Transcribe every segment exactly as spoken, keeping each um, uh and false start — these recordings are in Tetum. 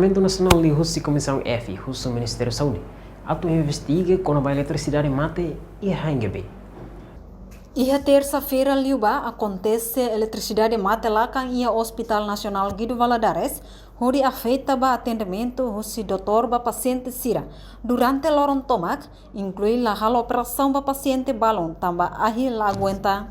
Parlamentu Nasionál liuhusi Komisaun F husu Ministériu Saúde atu investiga kona-ba eletrisidade mate iha H N G V. Iha tersa-feira liubá akontese eletrisidade mate lakan iha Hospital Nasionál Guido Valadares, hodi afeta ba atendimentu husi doutór ba pasiente sira durante loron tomak, inklui la halo operasaun ba pasiente balun tanba ahi la aguenta.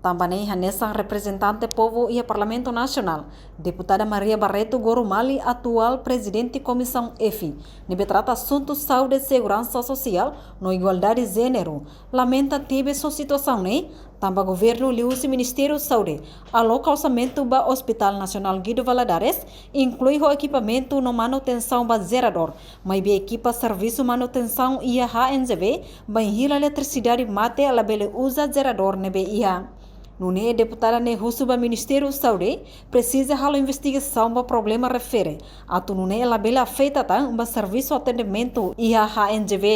Tanba ne'e hanesan reprezentante povu iha Parlamentu Nasionál, Deputada Maria Barreto Gorumali, atuál prezidente Komisaun F, ne'ebé trata asuntu saúde, seguransa sosiál no igualdade jéneru, lamenta tebes ho situasaun ne'e, tanba governu liuhusi Ministériu Saúde aloka orsamentu ba Hospital Nasionál Guido Valadares, inklui ho ekipamentu no manutensaun ba jeradór, maibé ekipa servisu manutensaun iha H N G V bainhira eletrisidade mate labele uza jeradór ne'ebé iha. Nune'e deputada ne'e husu ba Ministériu Saúde presiza halo investigasaun ba problema refere, atu nune'e labele afeta tan ba servisu atendimentu iha H N G V.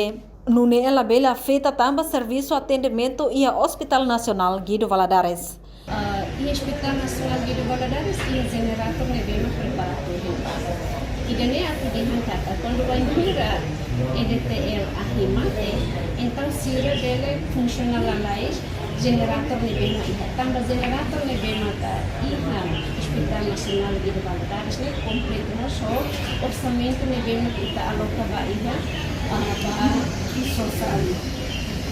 Nune'e labele afeta tan ba servisu atendimentu iha Hospital Nasionál Guido Valadares. Ah, iha Hospital Nasionál Guido Valadares iha jeneradór ne'ebé mak preparadu. Ida-ne'e atu dehan katak kuandu bainhira E D T L ahi mate, entaun sira bele funsiona lalais jeneradór ne'ebé mak iha. Tanba jeneradór ne'ebé mak iha Hospital Nasionál Guido Valadares ne'e kompletu mós ho orsamentu ne'ebé mak ita aloka ba iha, ah, ba sosa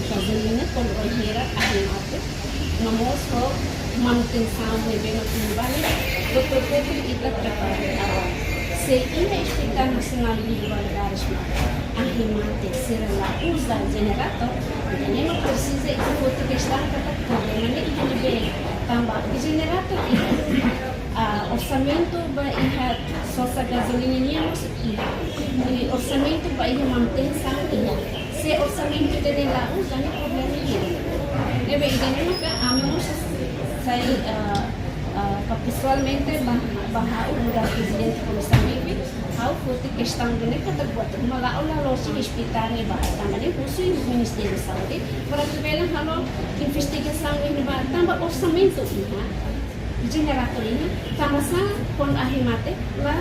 gazolina kuandu bainhira ahi mate. No mós ho manutensaun ne'ebé mak iha ne'ebá, buat hotu ita prepara. Se iha Hospital Nasionál Guido Valadares mak ahi mate, sira la uza jeneradór, entaun ne'e mak presiza ita foti kestaun katak problema ne'e iha ne'ebé. Tanba jeneradór iha, ah, orsamentu ba iha sosa gazolina nian mós iha. I orsamentu ba iha manutensaun iha. Se orsamentu ida-ne'e la uza, ne'e problema iha. Ne'ebé ida-ne'e maka ami mós sai, ah, ah, pa pesoalmente ba, ba ha'u nu'udar prezidente Komisaun F, ha'u foti kestaun ida-ne'e katak buat ruma la'o la loos iha ospitál ne'ebá. Tanba ne'e husu Ministériu Saúde para atu bele halo investigasaun iha ne'ebá, tanba orsamentu iha. Jeneradór iha, tanba sá kuandu ahi mate la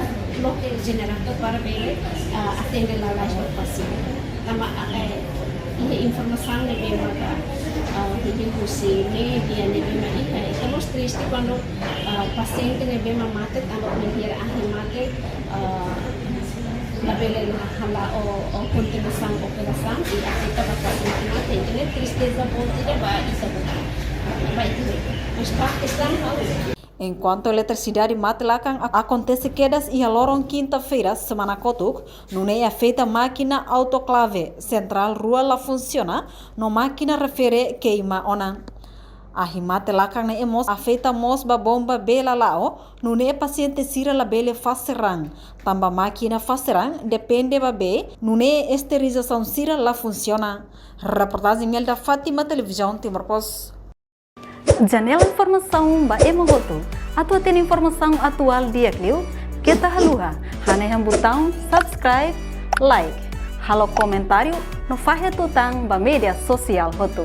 loke jeneradór para bele, ah, atende lalais ba pasiente. Tanba, ah, eh, iha informasaun ne'ebé maka, ah, husi média ne'ebé mak iha, ita mós triste kuandu, ah, pasiente ne'ebé mak mate tanba bainhira ahi mate, ah, labele hala'o, o, kontinuasaun operasaun i afeta ba pasiente mate. Entaun ne'e tristeza boot ida ba ita-boot. Ba ita-boot. Mas ba kestaun ha'u. Enkuantu eletrisidade mate lakan a-, akontese kedas iha loron kinta-feira semana kotuk, nune'e afeta mákina autoklave, sentrál rua la funsiona, no mákina refere keima ona. Ahi mate lakan ne'e mós afeta mós ba bomba bee lala'o, nune'e pasiente sira labele fase raan, tanba mákina fase raan depende ba bee, nune'e esterilizasaun sira la funsiona. Reportajen Imelda Fátima, Televizaun Timor Post. Janela informasaun ba ema hotu. Atu hatene informasaun atuál di'ak liu, keta haluha hanehan butaun subscribe, like, halo komentáriu no fahe tutan ba média sosiál hotu.